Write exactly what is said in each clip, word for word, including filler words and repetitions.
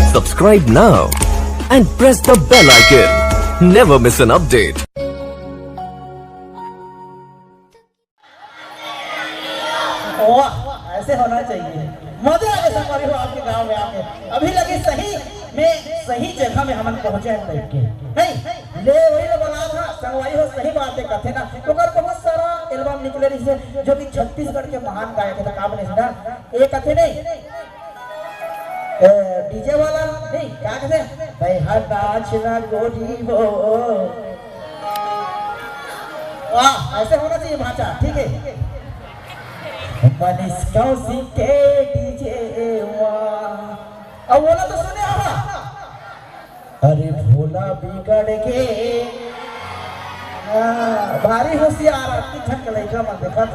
Subscribe now and press the bell icon. Never miss an update. वाह, ऐसे होना चाहिए। मजा आ गया संगवारी हो आपके गांव में आके। अभी लगे सही में, सही जगह में हमन पहुंचे हैं बैठ के। नहीं, ले वही ला बला था, संगवारी हो सही बात है, कथे ना। ओकर बहुत सारा एल्बम निकले रहिसे, जो कि छत्तीसगढ़ के महान गायक है, का बने ना? ए कथे नहीं? ए, डीजे वाला नहीं, का कथे? "तै हर नाच ना गोरी हो।" वाह, ऐसे होना चाहिए भांचा, ठीक है। मनीष कौशिक के डीजे वाह। अब बोला तो सुने होगा। अरे भोला बिगड़ के। हाँ, भारी होशियार आदमी झक लइका मन देखत।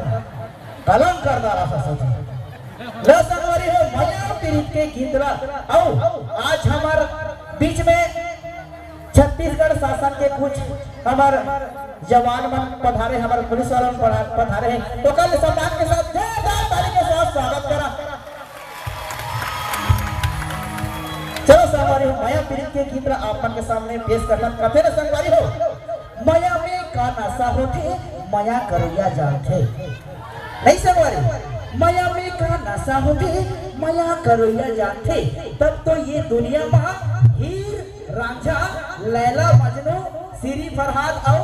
कलम कर डारा ससुर जी। ल संगवारी हो, मया पीरित के गीत ला। अउ आज हमर बीच में छत्तीसगढ़ शासन के कुछ हमर जवान मन पधारे, हमर पुलिस वाला मन पधारे हैं, तो कल सम्मान के साथ जोरदार ताली के साथ स्वागत करा। चलो संगवारी हो, मया पीरित के गीत ला आप मन के सामने पेश करथन। कथे न संगवारी हो, मया में का नशा होथे, मया करोइया जानथे। नहीं संगवारी, मया में का नशा होथे, मया करोइया जानथे। तब तो ये दुनिया मा हीर रांझा, लैला मजनू, श्री फरहाद अउ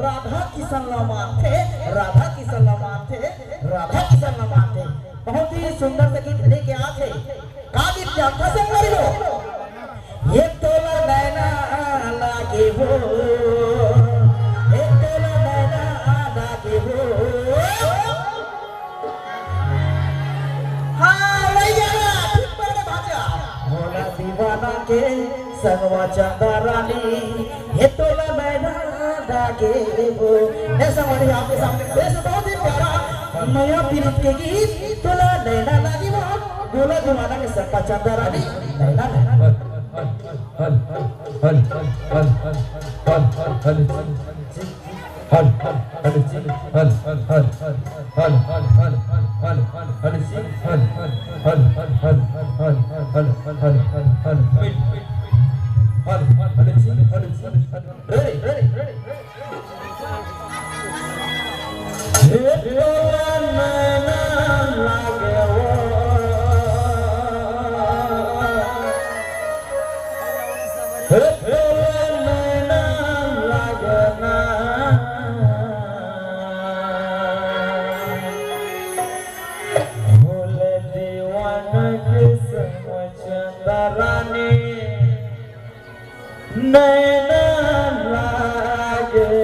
राधा किशन ला मानथे, राधा किशन ला मानथे, राधा किशन ला मानथे। बहुत ही सुंदर से गीत लेके आथे। का गीत जानथा संगवारी हो? ये तोला नैना लागे हो, ये तोला नैना लागे हो। हाँ, वही गाना, ठीक पकड़े भांचा। भोला दीवाना के संगवा चंदा रानी, हे तोला नैना लागे हो। ऐसा वाली आपके सामने पेश, बहुत ही प्यारा मया पीरित के गीत, तोला नैना लागे हो। भोला दीवाना के संगवा चंदा रानी, नैना लागे।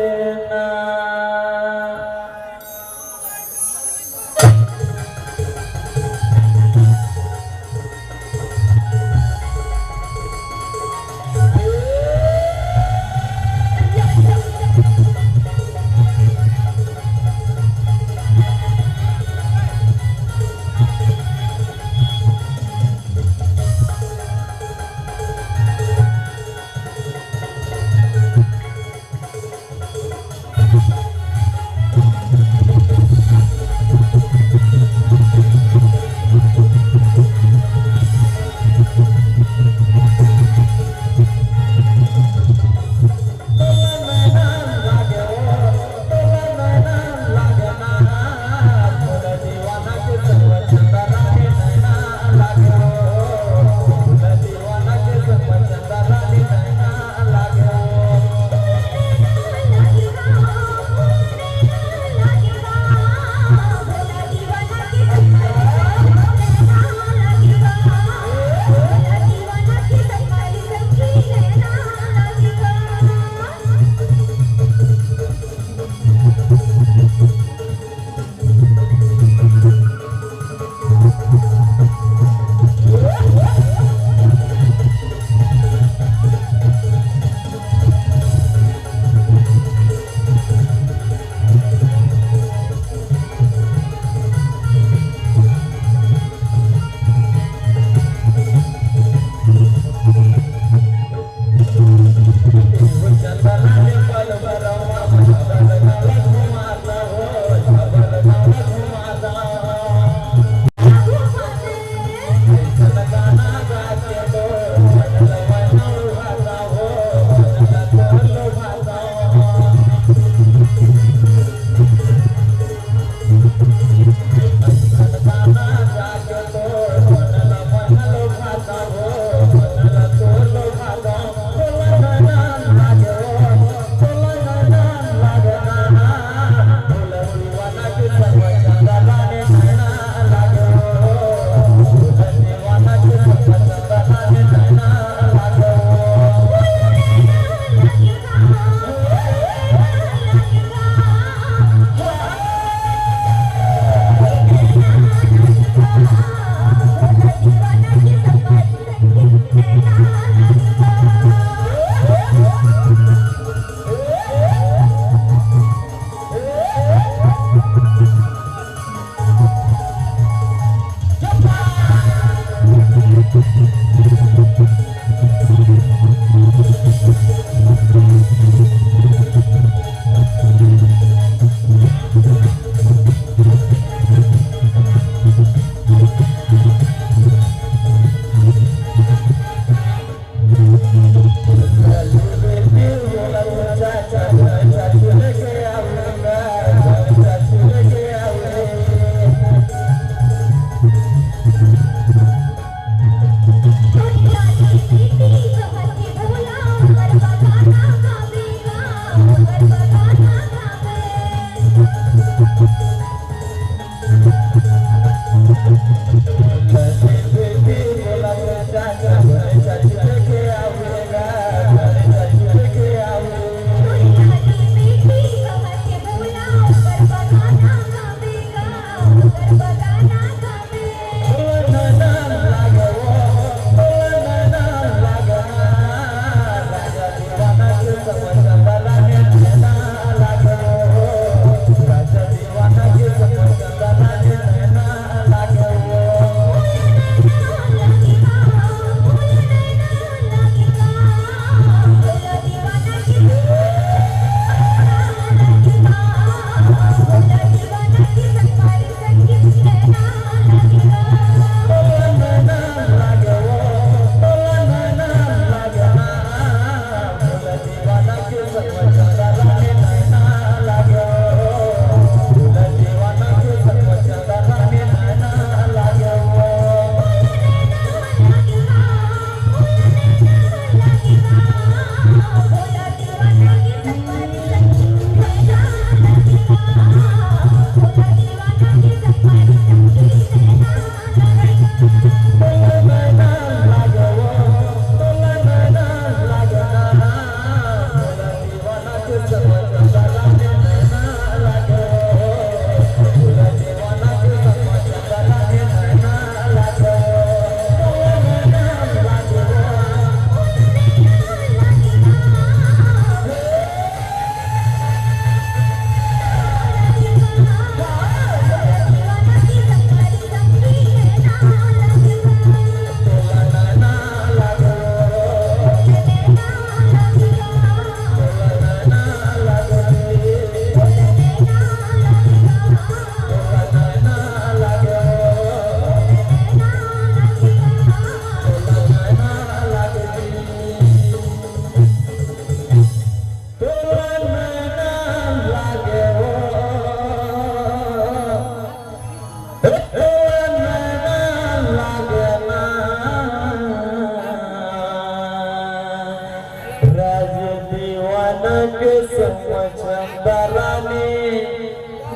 राज दीवाना के समझ बरानी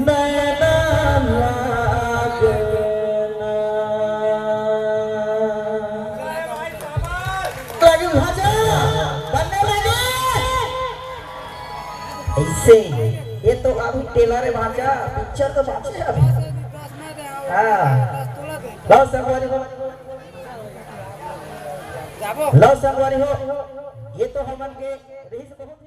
नैना लागे ना। लगी भाजा, बनने लगी। ऐसे, ये तो अभी trailer है भाजा, picture तो बाकी है अभी। हाँ। लो संगवारी हो। लो संगवारी हो। ये तो हमन के रहीस बहुत